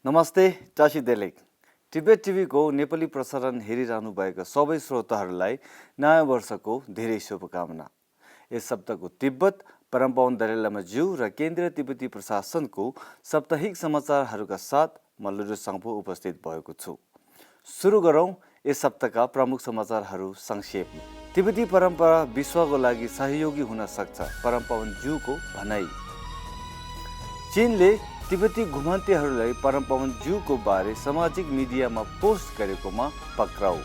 नमस्ते चासी देलेक तिब्बत टिभीको नेपाली प्रसारण हेरिरहनु भएका सबै श्रोताहरूलाई नयाँ वर्षको धेरै शुभकामना। यस सप्ताहको तिब्बत परमपावन दलाई लामा ज्यू र केन्द्रीय तिब्बती प्रशासनको साप्ताहिक समाचारहरूका साथ म लुडु साङ्पो उपस्थित भएको छु। सुरु गरौँ यस सप्ताहका प्रमुख समाचारहरू संक्षेपमा। तिब्बती परम्परा विश्वको लागि सहयोगी हुन सक्छ, परमपावन ज्यूको भनाइ। चीनले तिब्बती घुमन्तेहरूलाई परमपावन ज्यूको बारे सामाजिक मिडियामा पोस्ट गरेकोमा पक्राउ।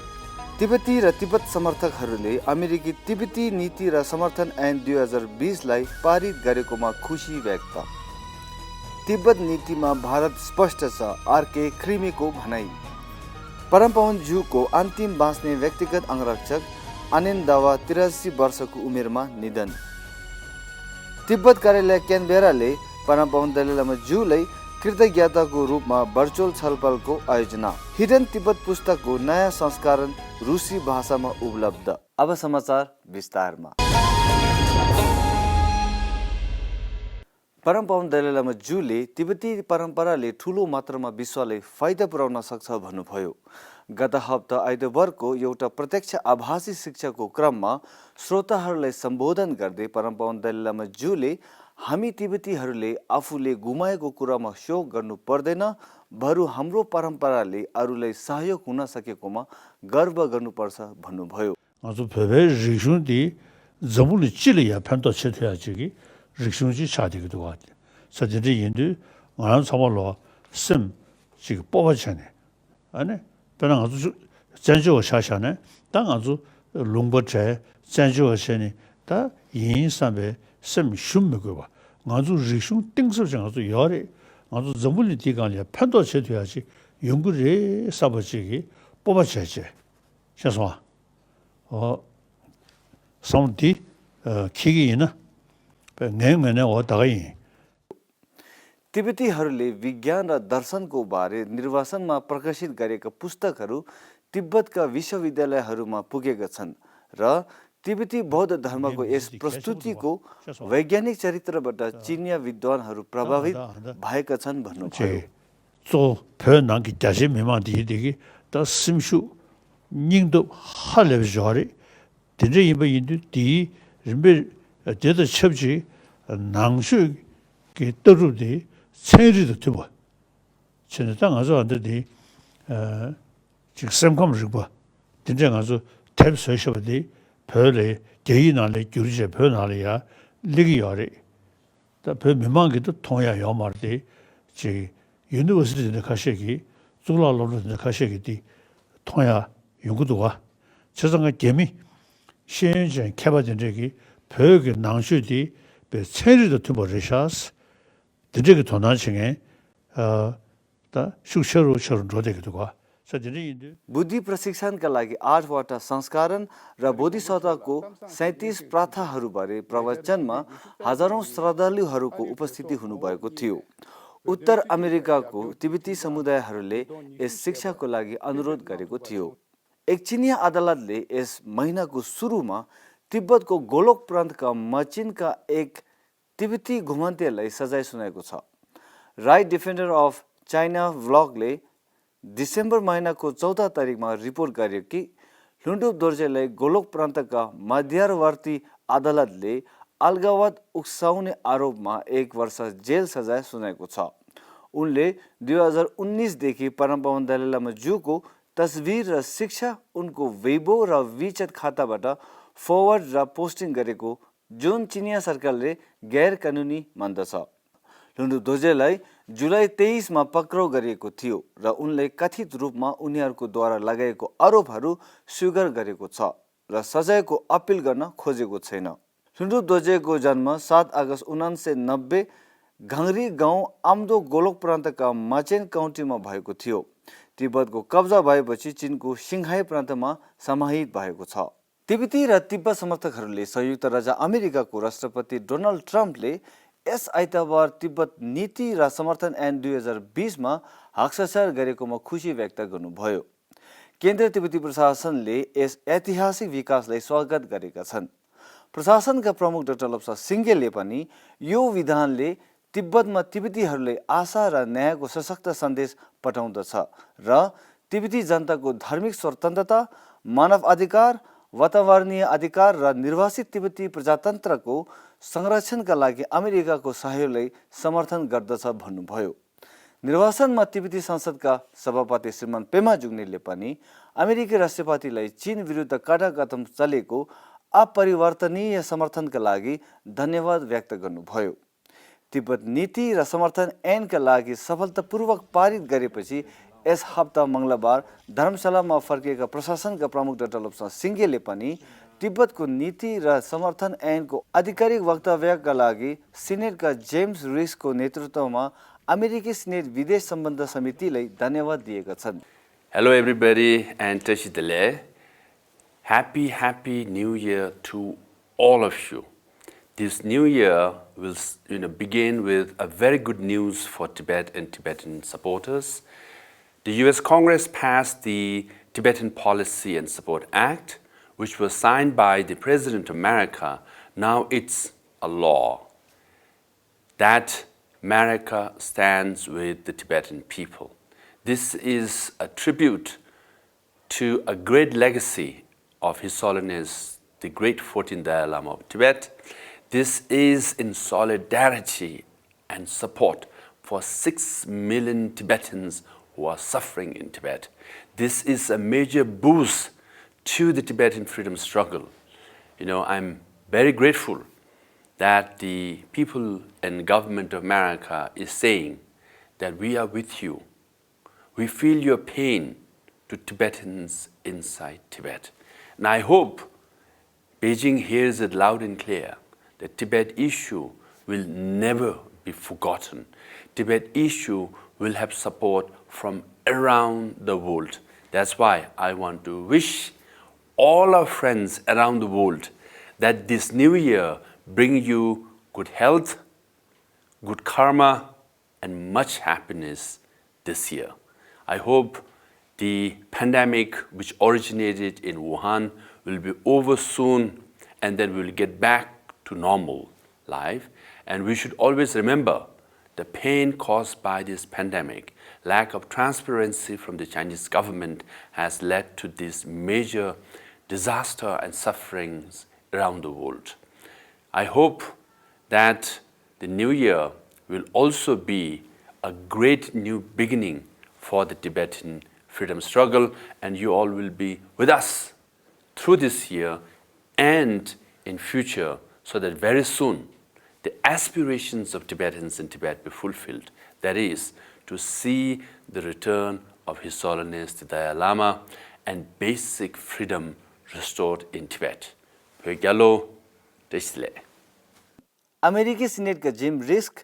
तिब्बती र तिब्बत समर्थकहरूले अमेरिकी तिब्बती नीति र समर्थन ऐन 2020लाई पारित गरेकोमा खुसी व्यक्त। तिब्बत नीतिमा भारत स्पष्ट छ, आरके ख्रिमीको भनाइ। परमपावन ज्यूको अन्तिम बाँच्ने व्यक्तिगत अंगरक्षक आनेन्दावा 83 वर्षको उमेरमा निधन। तिब्बत कार्यालय क्यानबेराले परमपावन दलाई लामा ज्यूलाई कृतज्ञताको रूपमा भर्चुअल छलफलको आयोजना। हिडन तिब्बत पुस्तकको नयाँ संस्करण रुसी भाषामा उपलब्ध। अब समाचार विस्तारमा। परमपावन दलाई लामा ज्यूले तिब्बती परम्पराले ठूलो मात्रामा विश्वलाई फाइदा पुर्याउन सक्छ भन्नुभयो। गत हप्ता आइतबारको एउटा प्रत्यक्ष आभासी शिक्षाको क्रममा श्रोताहरूलाई सम्बोधन गर्दै परमपावन दलाई लामा ज्यूले हामी तिब्बतीहरूले आफूले गुमाएको कुरामा शोक गर्नु पर्दैन, बरु हाम्रो परम्पराले अरूलाई सहयोग हुन सकेकोमा गर्व गर्नुपर्छ भन्नुभयो। 아주 배배 리슌디 저분이 찔이야 편도 쳐야지 리슌지 차디기도 같아. 사진이 인도 안 사말로 심 지금 뽑아잖아. 아니 배랑 아주 전주어 샤샤네. 당 아주 롱버체 전주어 셔니 다 인삼에 심 shum먹어 봐. 아주 리슌 땡서정 아주 열에 아주 저분이 디간이야 편도 쳐야지 연구를 사버지기 뽑아줘야지. 죄송합니다. somdi kigi ina ngengene odagai तिब्बतीहरूले विज्ञान र दर्शनको बारे निर्वाचनमा प्रकाशित गरेका पुस्तकहरू तिब्बतका विश्वविद्यालयहरूमा पुगेका छन् र तिब्बती बौद्ध धर्मको यस प्रस्तुतिको वैज्ञानिक चरित्रबाट चिनिया विद्वानहरू प्रभावित भएका छन् भन्नुभयो। 저 변한기 다시 미만디기 더 심슈 닝도 할레저리 진짜 이번인도 디 림베 제도 첩지 낭수 게 떠루디 생리도 되고 진짜 가서 안되디 지금 sem컴을 봐 진짜 가서 탭 서셔버디 별에 개인안에 규리제 변하리야 리기열이 더 미만기도 통야 요마르디 지 유니버시티에 가시기 줄라로는 가시기디 통야 연구도가 저성의 개미 시행전 개발된 적이 벽의 낭수디 배 체리도 투버리샤스 드르게 도나층에 다 숙셔로처럼 조대기도 가 बुद्धि प्रशिक्षणका लागि 8वटा संस्करण र बोधिसत्वको 37 प्रथाहरूबारे प्रवचनमा हजारौं श्रद्धालुहरूको उपस्थिति हुनुभएको थियो। उत्तर अमेरिकाको तिब्बती समुदायहरूले यस शिक्षाको लागि अनुरोध गरेको थियो। एक चिनिया अदालतले यस महिनाको सुरुमा तिब्बतको गोलोक प्रान्तका मचिनका एक तिब्बती घुमन्तेलाई सजाय सुनाएको छ। राइट डिफेन्डर अफ चाइना व्लगले डिसेम्बर महिनाको 14 तारिकमा रिपोर्ट गर्यो कि लुन्डुप दोर्जेलाई गोलोक प्रान्तका मध्यवर्ती अदालतले अलगावत उक्साउने आरोपमा 1 वर्ष जेल सजाय सुनाएको छ। उनले 2019 देखि परमपावन दलाई लामा ज्यूको तस्बिर र शिक्षा उनको वेबो र विचेट खाताबाट फरवर्ड र पोस्टिङ गरेको जुन चिनिया सरकारले गैर कानुनी मान्दछ। लुन्डुप दोर्जेलाई जुलाई 23 मा पक्राउ गरिएको थियो र उनले कथित रूपमा उनीहरूको द्वारा लगाएको आरोपहरू स्वीकार गरेको छ र सजायको अपिल गर्न खोजेको छैन। लुन्डुप दोर्जेको जन्म 7 अगस्त 1990 घाङ्री गाउँ आम्दो गोलोक प्रान्तका मचेन काउन्टीमा भएको थियो। तिब्बतको कब्जा भएपछि चीनको सिंघाई प्रान्तमा समाहित भएको छ। तिब्बती र तिब्बत समर्थकहरूले संयुक्त राज्य अमेरिकाको राष्ट्रपति डोनाल्ड ट्रम्पले यस आइतबार तिब्बत नीति र समर्थन ऐन 2020 मा हस्ताक्षर गरेकोमा खुसी व्यक्त गर्नुभयो। केन्द्रीय तिब्बती प्रशासनले यस ऐतिहासिक विकासलाई स्वागत गरेका छन्। प्रशासनका प्रमुख डाक्टर लप्सा सिंघेलले पनि यो विधानले तिब्बतमा तिब्बतीहरूलाई आशा र न्यायको सशक्त सन्देश पठाउँदछ र तिब्बती जनताको धार्मिक स्वतन्त्रता, मानव अधिकार, वातावरणीय अधिकार र निर्वासित तिब्बती प्रजातन्त्रको संरक्षणका लागि अमेरिकाको सहयोगलाई समर्थन गर्दछ भन्नुभयो। निर्वाचनमा तिब्बती संसदका सभापति श्रीमान पेमा जुग्नेले पनि अमेरिकी राष्ट्रपतिलाई चीन विरुद्ध कडा कदम चलेको अपरिवर्तनीय समर्थनका लागि धन्यवाद व्यक्त गर्नुभयो। तिब्बत नीति र समर्थन ऐनका लागि सफलतापूर्वक पारित गरेपछि यस हप्ता मङ्गलबार धर्मशालामा फर्किएका प्रशासनका प्रमुख डाक्टर लोप्साङ सिङ्गेले पनि तिब्बतको नीति र समर्थन ऐनको आधिकारिक वक्तव्यका लागि सिनेटका जेम्स रिसको नेतृत्वमा अमेरिकी सिनेट विदेश सम्बन्ध समितिलाई धन्यवाद दिएका छन्। Hello everybody and Tashidale. Happy New Year to all of you. This new year will begin with a very good news for Tibet and Tibetan supporters. The US Congress passed the Tibetan Policy and Support Act, which was signed by the President of America. Now it's a law that America stands with the Tibetan people. This is a tribute to a great legacy of His Holiness, the great 14th Dalai Lama of Tibet. This is in solidarity and support for 6 million Tibetans who are suffering in Tibet. This is a major boost to the Tibetan freedom struggle. I'm very grateful that the people and government of America is saying that we are with you. We feel your pain to Tibetans inside Tibet. And I hope Beijing hears it loud and clear. The Tibet issue will never be forgotten. Tibet issue will have support from around the world. That's why I want to wish all our friends around the world that this new year bring you good health, good karma, and much happiness this year. I hope the pandemic which originated in Wuhan will be over soon, and then we'll get back to normal life. And we should always remember the pain caused by this pandemic. Lack of transparency from the Chinese government has led to this major disaster and sufferings around the world. I hope that the new year will also be a great new beginning for the Tibetan freedom struggle, and you all will be with us through this year and in future, so that very soon the aspirations of Tibetans in Tibet be fulfilled. That is, to see the return of His Holiness the Dalai Lama and basic freedom restored in Tibet. Pyogyalo Teshle. अमेरिकी सिनेटका gym risk,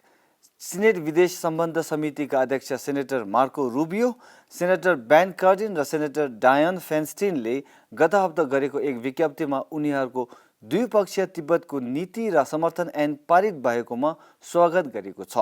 Senate विदेश सम्बन्ध समितिका अध्यक्ष senator Marco Rubio, senator Ben Cardin र senator डायन फेन्स्टिनले गत हप्ता गरेको एक विज्ञप्तिमा उनीहरूको द्विपक्षीय तिब्बतको नीति र समर्थन ऐन पारित भएकोमा स्वागत गरेको छ।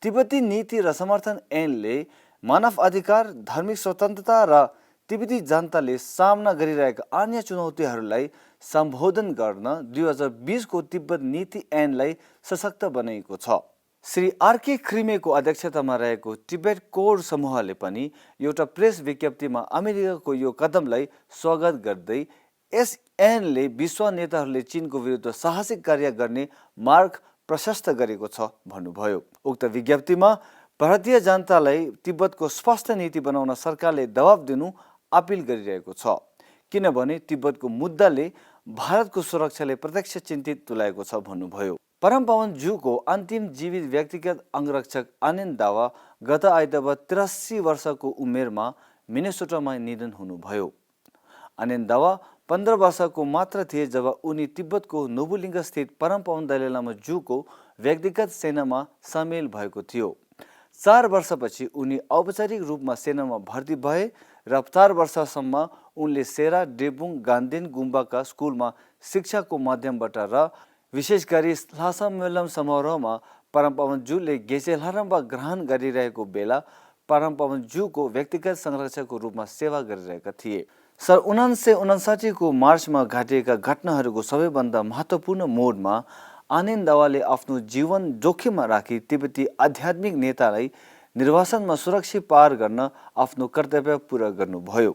तिब्बती नीति र समर्थन ऐनले मानव अधिकार, धार्मिक स्वतन्त्रता र तिब्बती जनताले सामना गरिरहेका अन्य चुनौतीहरूलाई सम्बोधन गर्न 2020 को तिब्बत नीति ऐनलाई सशक्त बनाएको छ। श्री आरके क्रिमेको अध्यक्षतामा रहेको तिब्बत कोर समूहले पनि एउटा प्रेस विज्ञप्तिमा अमेरिकाको यो कदमलाई स्वागत गर्दै यस ऐनले विश्व नेताहरूले चीनको विरुद्ध साहसिक कार्य गर्ने मार्ग प्रशस्त गरेको छ भन्नुभयो। उक्त विज्ञप्तिमा भारतीय जनतालाई तिब्बतको स्पष्ट नीति बनाउन सरकारले दबाब दिनु अपील गरिरहेको छ, किनभने तिब्बतको मुद्दाले भारतको सुरक्षाले प्रत्यक्ष चिन्तित तुल्याएको छ भन्नुभयो। परम पावन जूको अन्तिम जीवित व्यक्तिगत अंगरक्षक आनन्द दावा गत आइतबार 83 वर्षको उमेरमा मिनेसोटामा निधन हुनुभयो। आनन्द दावा 15 वर्षको मात्र थिए जब उनी तिब्बतको नोबुलिङ्ग स्थित परम पावन दलाई लामा जूको व्यक्तिगत सेनामा सामेल भएको थियो। 4 वर्षपछि उनी औपचारिक रूपमा सेनामा भर्ती भए र 4 वर्षसम्म उनले सेरा डेबुङ गान्धेन गुम्बाका स्कुलमा शिक्षाको माध्यमबाट र विशेष गरी ल्हासा मेलम समारोहमा परम पावन जूले गेजेलहरम्बा ग्रहण गरिरहेको बेला परम पावन जूको व्यक्तिगत संरक्षकको रूपमा सेवा गरिरहेका थिए। सन् 1959 को मार्चमा घटेका घटनाहरूको सबैभन्दा महत्त्वपूर्ण मोडमा आनन्द दावाले आफ्नो जीवन जोखिममा राखी तिब्बती आध्यात्मिक नेतालाई निर्वासनमा सुरक्षित पार गर्न आफ्नो कर्तव्य पूरा गर्नुभयो।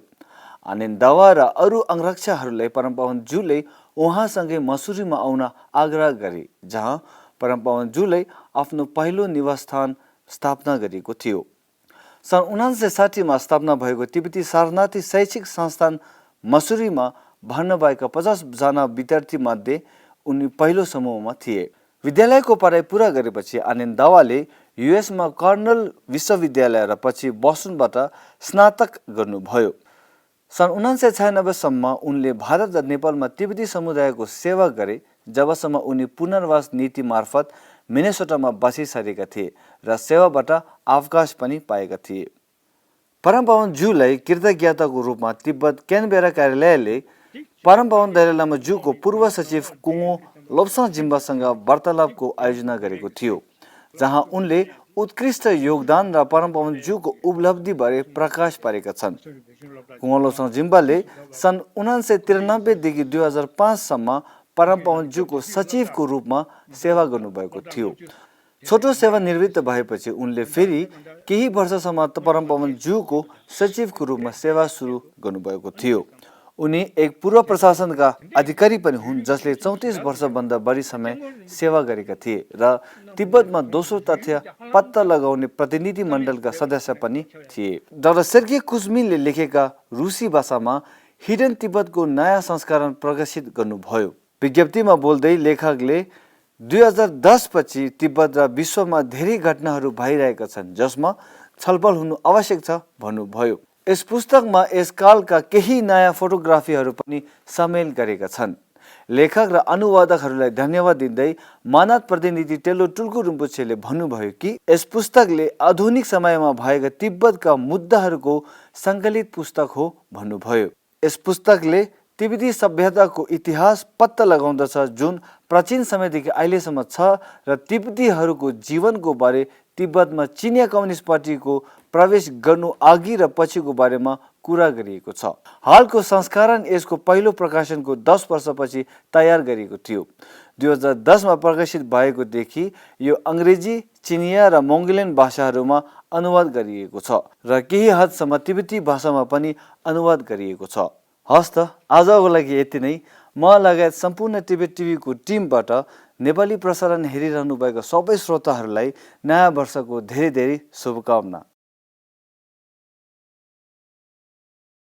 आनन्द दावा र अरू अंगरक्षकहरूलाई परमपवनज्यूले उहाँसँगै मसुरीमा आउन आग्रह गरे, जहाँ परमपवनज्यूले आफ्नो पहिलो निवासस्थान स्थापना गरेको थियो। सन् 1960 मा स्थापना भएको तिब्बती शरणार्थी शैक्षिक संस्थान मसुरीमा भर्ना भएका 50 जना विद्यार्थी मध्ये उनी पहिलो समूहमा थिए। विद्यालयको पढाइ पूरा गरेपछि आनन्द दावाले युएसमा कर्नल विश्वविद्यालय र पछि बोस्टनबाट स्नातक गर्नुभयो। सन् 1996 सम्म उनले भारत र नेपालमा तिब्बती समुदायको सेवा गरे, जबसम्म उनी पुनर्वास नीति मार्फत मिनेसोटामा बसिसकेका थिए र सेवाबाट अवकाश पनि पाएका थिए। परमपवनज्यूलाई कृतज्ञताको रूपमा तिब्बत क्यानबेरा कार्यालयले परमपवन दलाई लामा ज्यूको पूर्व सचिव कुङो लोब्साङ जिम्बासँग वार्तालापको आयोजना गरेको थियो, जहाँ उनले उत्कृष्ट योगदान र परमपवनज्यूको उपलब्धिबारे प्रकाश पारेका छन्। कुङो लोब्साङ जिम्बाले सन् 1993 देखि 2005 सम्म परमपवनज्यूको सचिवको रूपमा सेवा गर्नुभएको थियो। छोटो सेवानिवृत्त भएपछि उनले फेरि केही वर्षसम्म परमपवनज्यूको सचिवको रूपमा सेवा सुरु गर्नुभएको थियो। उनी एक पूर्व प्रशासनका अधिकारी पनि हुन्, जसले 34 वर्षभन्दा बढी समय सेवा गरेका थिए र तिब्बतमा दोस्रो तथ्य पत्ता लगाउने प्रतिनिधि मण्डलका सदस्य पनि थिए। डाक्टर सेर्गे कुजमिनले लेखेका रुसी भाषामा हिडन तिब्बतको नयाँ संस्करण प्रकाशित गर्नुभयो। विज्ञप्तिमा बोल्दै लेखकले 2010 पछि तिब्बत र विश्वमा धेरै घटनाहरू भइरहेका छन्, जसमा छलफल हुनु आवश्यक छ भन्नुभयो। यस पुस्तकमा यस कालका केही नयाँ फोटोग्राफीहरू पनि सामेल गरेका छन्। लेखक र अनुवादकहरूलाई धन्यवाद दिँदै मानद प्रतिनिधि टेलो टुल्कु रिम्पोछेले भन्नुभयो कि यस पुस्तकले आधुनिक समयमा भएका तिब्बतका मुद्दाहरूको सङ्कलित पुस्तक हो भन्नुभयो। यस पुस्तकले तिब्बती सभ्यताको इतिहास पत्ता लगाउँदछ, जुन प्राचीन समयदेखि अहिलेसम्म छ र तिब्बतीहरूको जीवनको बारे, तिब्बतमा चिनिया कम्युनिस्ट पार्टीको प्रवेश गर्नु अघि र पछिको बारेमा कुरा गरिएको छ। हालको संस्करण यसको पहिलो प्रकाशनको 10 वर्षपछि तयार गरिएको थियो। 2010 मा प्रकाशित भएकोदेखि यो अङ्ग्रेजी, चिनिया र मङ्गोलियन भाषाहरूमा अनुवाद गरिएको छ र केही हदसम्म तिब्बती भाषामा पनि अनुवाद गरिएको छ। हस् त, आजको लागि यति नै। म लगायत सम्पूर्ण तिब्बत टिभीको टिमबाट नेपाली प्रसारण हेरिरहनु भएका सबै श्रोताहरूलाई नयाँ वर्षको धेरै धेरै शुभकामना।